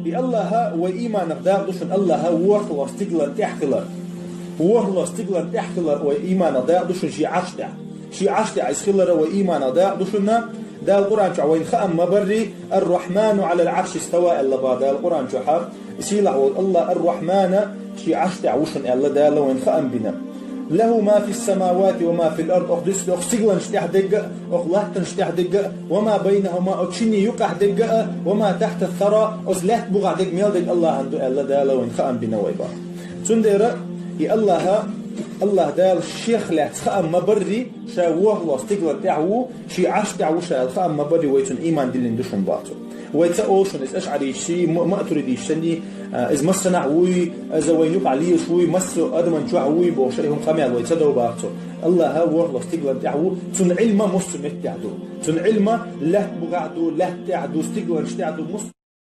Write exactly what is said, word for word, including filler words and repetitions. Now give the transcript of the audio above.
И Аллахӏа вай ийманах дакъа ду шуна, Аллахӏа ворхӀлагӀа стигалан тӀехь хилар. ВорхӀлагӀа стигалан тӀехь хилар вай ийманах дакъа ду шуна ший Ӏарш тӀехь. Ший Ӏарш тӀехь из хилар вай ийманах дакъа ду шуна. Дала Къуръан чу вайна хаам ма баррий, «Ар-Рахману Ӏалал Ӏарши истава», аьлла ба Дала Къуръан чу. Сийлахь волу Аллахӏ Ар-Рахмана ший Ӏарш тӀехь ву шуна аьлла Дала вайна хаам бина. «Лаху ма фис-самавати ва ма фил-ард», оха дис, оха стигаланаш тӀехь дегга а, оха латтанаш тӀехь дегга а, «ва ма байнахума», оха шинний юкъахь дегга а, «ва ма тахта ас-сара», оха лаьтта бухахь дегга мел дегга Аллахӏан ду аьлла Дала вайна хаам бина вай ба. Цундела и Аллахӏа, Аллахӏ Дала шех лаьцна хаам ма баррий, ша ворхӀлагӀа стигалан тӀехь ву, ший Ӏарш тӀехь ву ша аьлла хаам ма баррий, вай цунна ийман диллина ду шуна боху цо. Вай ца олу шуна, иза ашӀарийчий, ма-, маътуридийчий санний, а, иза массанахь вуй, иза вайн юкъахь лелаш вуй, массо а адаман чохь вуй бохуш, и хӀума къамел вай ца дов боху цо. Аллахӏа ворхӀлагӀа стигалан тӀехь ву, цунна Ӏилма массо а меттехь ду. Цунна Ӏилма лаьтта бухахь ду, лаьтта тӀехь ду, стигаланаш тӀехь ду, массо